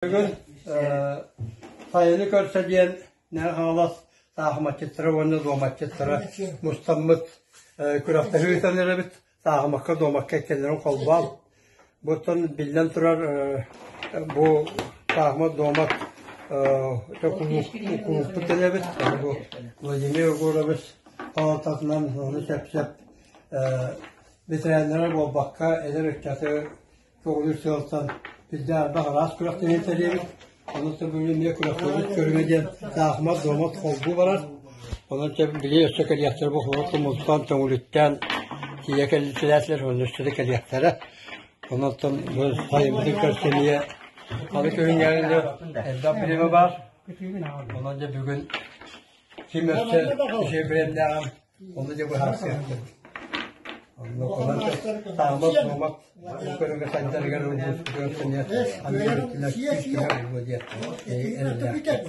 Бүгүн сайыны көрсө диэн Мэҥэ Хаҥалас саахыматчыттара уонна дуоматчыттара мустаммыт күрэхтэһии ыытан эрэбит. Саахымакка, дуомакка иккиэннэрин холбоон. Буттан биллэн турар бу саахымат, дуомат кулууппут кэлэбит. Бу Владимир Егорович салалтатынан ону сөп-сөп ветераннара буолбакка эдэр ыччаты көҕүлүүр сыалтан биирдэ арбах араас күрэхтэһии тэрийэбит. Онон бүгүн эмиэ күрэхтэһиибит көрүҥэ диэн саахымат, дуомат холбуу барар. Онон чэ били өссө кэлиэхтэрэ бу холотту мустан төҥүлүттээн тиийэ кэллилэр, онно өссө да кэлиэхтэрэ. Онон бу сайыммытын көрсө эмиэ аны күһүҥҥэ элбэх бириэмэ баар. Онон дьэ бүгүн ким өссө үчүгэй бириэмнээҕин Ону дьэ быһаарсыахпыт. Онно таамат дуомат бу көрүҥэ сайдарыгар улууспутугар сэниэ аныгы өттүнэн күүс-көмө буолуо диэн эрэллээхпит.